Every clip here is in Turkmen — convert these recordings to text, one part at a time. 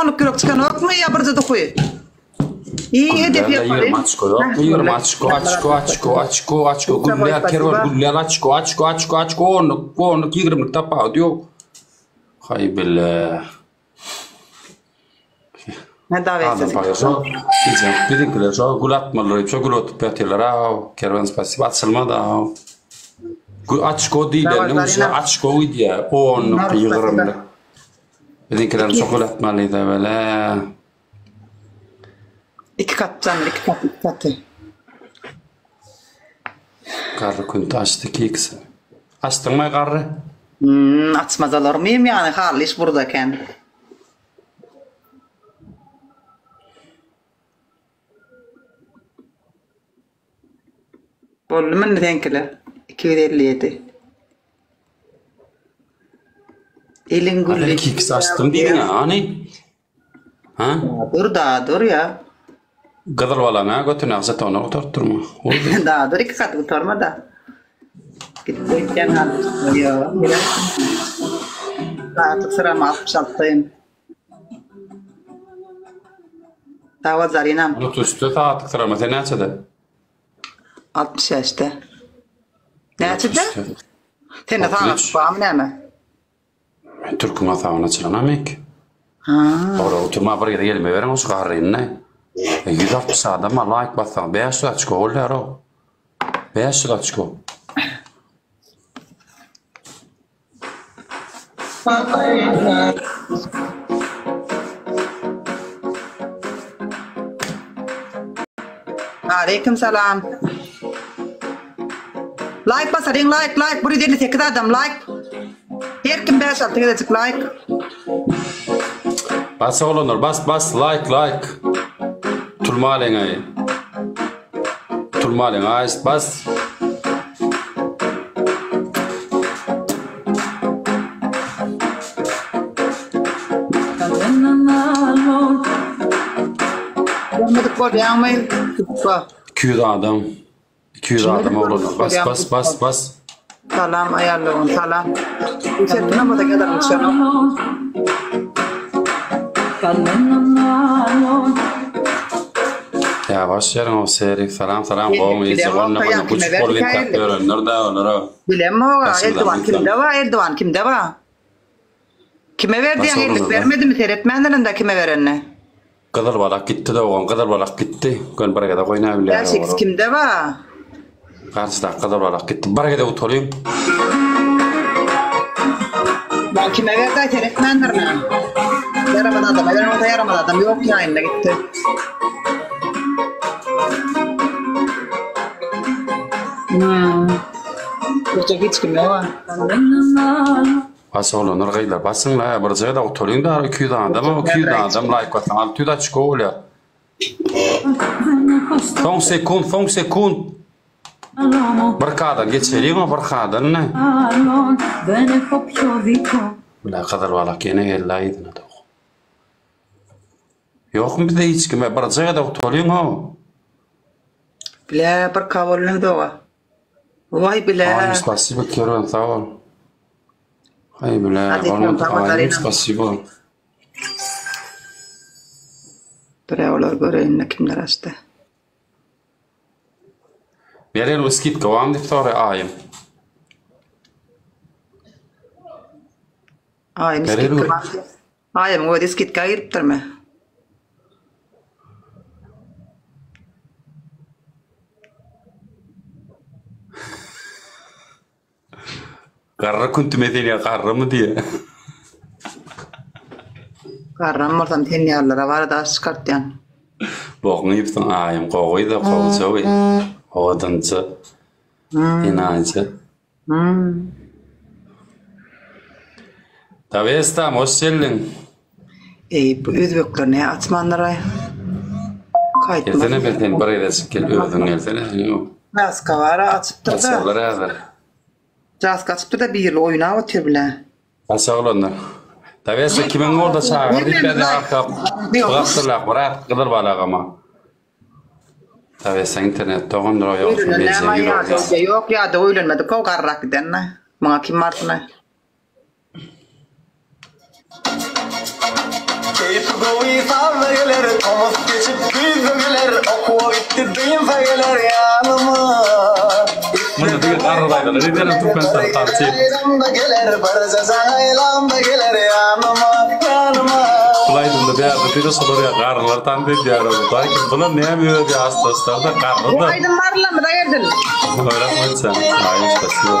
Onluk ýürek çykanokmy ýa birje duhy? Iý edep Güllär ýapalyň. 20 açko ýokmy? 20 açko, açko, açko, açko, açko. Güllär kerwen, güllär açko, açko, açko, açko. Onluk, onluk, 20-lik tapawut ýok. Haý bile. Ne davet Adam edin. paýa şo. Gije biziňkiler şo gül atmalylar diýip şo gül atyp ýatyrlar aw. Kerwen spasiba açylmady aw. Gül açko diýlende uje açko gidýär. Onluk, 20-lik. Biziňkiler şo gül atmalyda bele. Iki kat jan, iki kat, iki katy. Garry künti açdy kiksini. Açdyňmy garry? Hmm, açmaz olarmyym ýany Hally iş burda eken. Boldumy indi seňkiler? 257. Eliň gülli. Kiks açdym diýdiň-ä, hany? Ha? Dur da dur ýa. Gyzyl balaň-a götüne žetony gutaryp durma. Da dur iki kat gutarma da. Gitdi gitýän halda. Ýok. Saatlyk syrama 66-daýym. Sag bol Zarinam. 33-de saatlyk syrama sen näçede? 65-de. Näçede? Sende sagatlyk barmy näme? Men türküň hasabyna açylanam ik. Ha. Ola oturma bir ýere gelme beriň şu garryny. 160 adam bar laýk bassaň 500 açko bolýar o. 500 açko. Aleyküm salam. Laýk basalyň laýk laýk 158 adam laýk. Her kim 5-6 gezejik laýk. Bas oglanlar bas bas laýk laýk. Tulmalyň aý. Tulmalyň aý bas. Görmedik bolýaňmy? Tutba. 200 adam. 200 adam oglanlar. Bas bas bas bas. Salam aýallygyň salam. Üsetine bolsa gadaryň düşenok. Ýawaş ýeriň o serik salam salam gowmy ýeje gonna gonna guçup bolup intäp ýörenler da olara. Bilemok a Eldiwan kimde bar Eldiwan kimde bar. Kime berdiň ellik bermedimi seretmändirin-dä kime berenini. Gyzyl balak gitdi dogan gyzyl balak gitdi. Gön bir gezek oýnap bilýär. 5x kimde ba? Garşydaky gyzyl balak gitdi. Bir gezek utalyň. Lan kime berdi aý seretmändir men. Ýaramaz adama beren bolsa ýaramaz adam ýok ýaýynda gitdi. Hmm. Burca hiç kim ýok. Bas oglanlar gyzlar basyňla birje-de gutalyň da 200 adam 200 adam laýk bassaň 600 açko bolýar. Soň sekund soň sekund. Bir kadan geçeliň o bir kadan ne? Bile gyzyl balak ýene geldi yzyna da. Ýokmy bizde hiç kime birje-de gutalyň o. Bile bir kabul doga. Waý bile. Aý spasibo Kerwen sag bol. Aý bile bolmady Aý spasibo. Dur olar göreýin kimler açdy. Berel bu skidka barmy diýip soraý Aýym. Aýym skidka barmy? Aýymyň özi skidka giripdirmi? Garry küntüme sen ýa garrymy diýe. Garram bolsam sen ýalylara bar daş çykartýan. Boguň iýipsiň aýym gowyda gowja we owadanja enaýyja. Dawestam hoş geldiň. Eý bu özbekler ne açmandyraý. Gelsene bir sen bir gezejik gel özüň gelsene. Jaska bara açypdyr da. Açarlar häzir. Jaska açypdyr da birli oýnap otyr bile. Aç oglanlar. Dawesta kimiň bolda çagyr diýip ýazýar arka. Gapdyrlak brat gyzyl balagama. Dawesta internet dogandyr o ýogsa Öýlenen mejne näme ýürek ýa ýok ýa-da öýlenmedik o garrak gidenmi? Muňa kim barsyn-a? Keýpi gowy sazda geler, tomus geçip güýzde geler, okuwa gitdi dynsa geler ýanyma. Munda diňe garry daýzalar edýärler Türkmenistanda tançy. Aýdamda geler, birje jaň aýlamda geler ýanyma, ýanyma. Bul aýdymda bärde diňe şolar ýaly garrylar tans edýär. Baý kim bular näme öz ýaşdaşlary-da Bu garry-da. aýdym barlamy da Erdil? Rahmet sen. Aýym spasibo.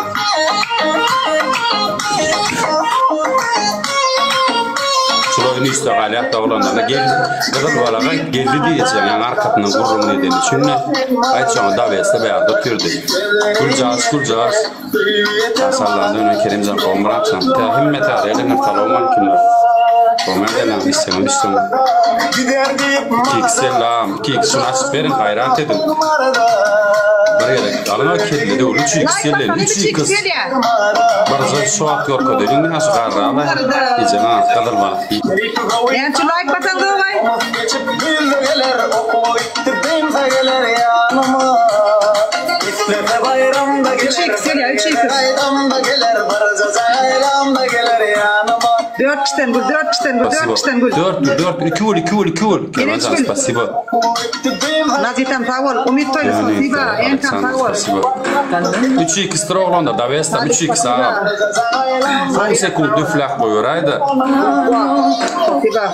Şular indi üstde galýar doglanlarda gel gyzyl balaga geldi diýjek ýaňy arkasyndan gürrüňini edeni üçin-de aýt şoňa daweste bärde otyrdy. Güljagaş güljagaş. Maşallah dönen Kerimjan Gowmyratjan. Tä hemme täze gelenler salowmalikim. Gowmyrat işjeňem işjeň. 2x selam 2x şuny açyp beriň gaýrat ediň. Bir gezek alyň kelle döwül 3x Laýk gelen basan 3x 3x. gelýär. Birje şu wagt görkezeliň diňe şu garry ala. Ejeň a gyzyl balyk diýip. Näçe laýk basan goway? Geçip güýzde geler, okuwa gitdi dynsa geler ýanyma. Islese baýramda geler, 3x gelýär 3x. Gaýdamda geler, birje jaýlamda geler ýanyma. 4 kişiden gül 4 kişiden gül 4 Spasibo. kişiden gül. 4 4 2 gül 2 gül 2 gül. Yine üç Kerwenjan gül. spasibo. Okuwa gitdi dynsa Nazitam sag bol. Umyt toýly Yani spasiba. Enkam Alexander sag bol. spasibo. 3x dir oglanlar Davesta 3x agam. Son sekund düfläp goýberayda. Spasiba.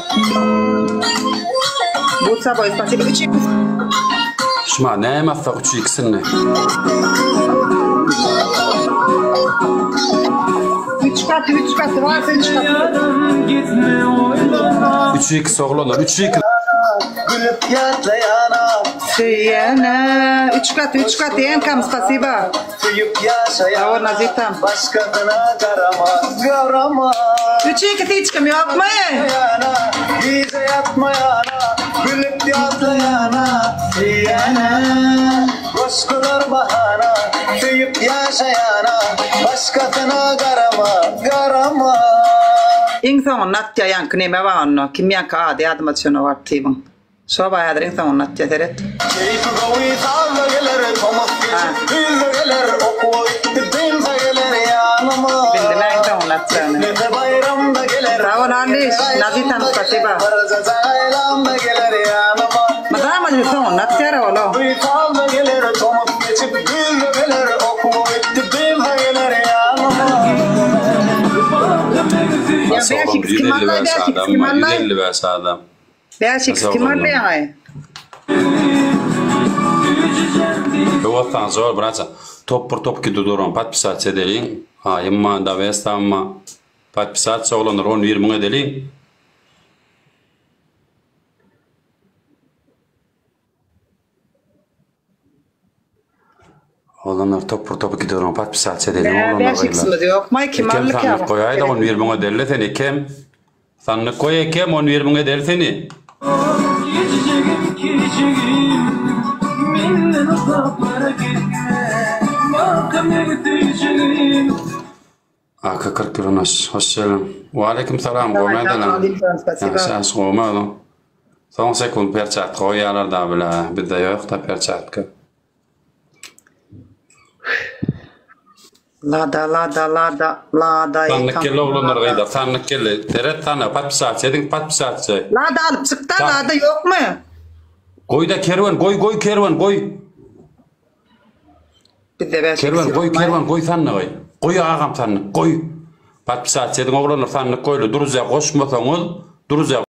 Butsa boy spasiba. 3x. Şuma näme atsak 3x-ini? 3 katı 3 katı varsa 3 katı. 3x oglanlar 3x. Gülüp ýatlaýana, Söýene 3 katı 3 katı enkam spasiba. söýüp Sag bol ýaşaýana, Nazitam. başgasyna garama, garama. 3x hiç kim yok mu? Ýana, gije ýatmaýana, gülüp ýatlaýana, söýene, goşgular bahana, söýüp ýaşaýana, başgasyna garama, garama. Iň soňunda atýa ýaňky neme bar onda? Kim ýaňky ady ýadyma düşenok artybyň. Şo bar häzir iň soňunda atýa seret. Keýpi gowy sazda geler, tomus geçip güýzde geler, okuwa gitdi dynsa geler ýanyma. Bildim iň soňunda atjagyny. Islese baýramda geler, Sag bol Aliş. Nazitam spasiba. birje jaýlamda geler ýanyma. Mydama diýip soňunda atýar ola. Sazda geler, tomus geçip güýzde geler, okuwa gitdi dynsa geler ýanyma. Ya Nasıl 5x oğlum kim alday 155 5x adam kim var alday? 155 adam. 5x Nasıl kim oğlum? alday ýaňy? Ýowasan zor braça. Top bir top gidi duran podpisasiýa edeliň. Ha, emma Davesta amma podpisasiýa oglanlar 11 müň edeliň. Oglanlar top bir top gidi duran podpisasiýa edeliň Bä oglanlar 5x'imiz ýok. May kim Ekem allyk sandyk ýa? goýaýda 11 müň edeli seni ekem. Sandyk goý ekem 11 müň edeli seni. Geçeceğim keçeceğim Minden uzaklara gitme Makam gideceğim AK 40 ýylynaş. Hoş geldin. Wa aleyküm salam. Давай, Goýmadylar. Nazitam spasiba. Ýagşy aş goýmadyň. Soň sekund perçatka goýýarlar da bile. Bizde ýok da perçatka. Lada lada lada lada Sandyk enkam. geldi oglanlar gyýda. Sandyk geldi. Seret sana podpisasiýa ediň podpisasiýa. Lada alyp çykda Tak. lada ýok mu? Goý da kerwen goý goý kerwen goý. Bizde 5x Kerwen ýok. goý kerwen goý sandygy. Goý agam sandyk goý. Podpisasiýa ediň oglanlar sandyk goýly. Druzya goşmasaňyz, druzya.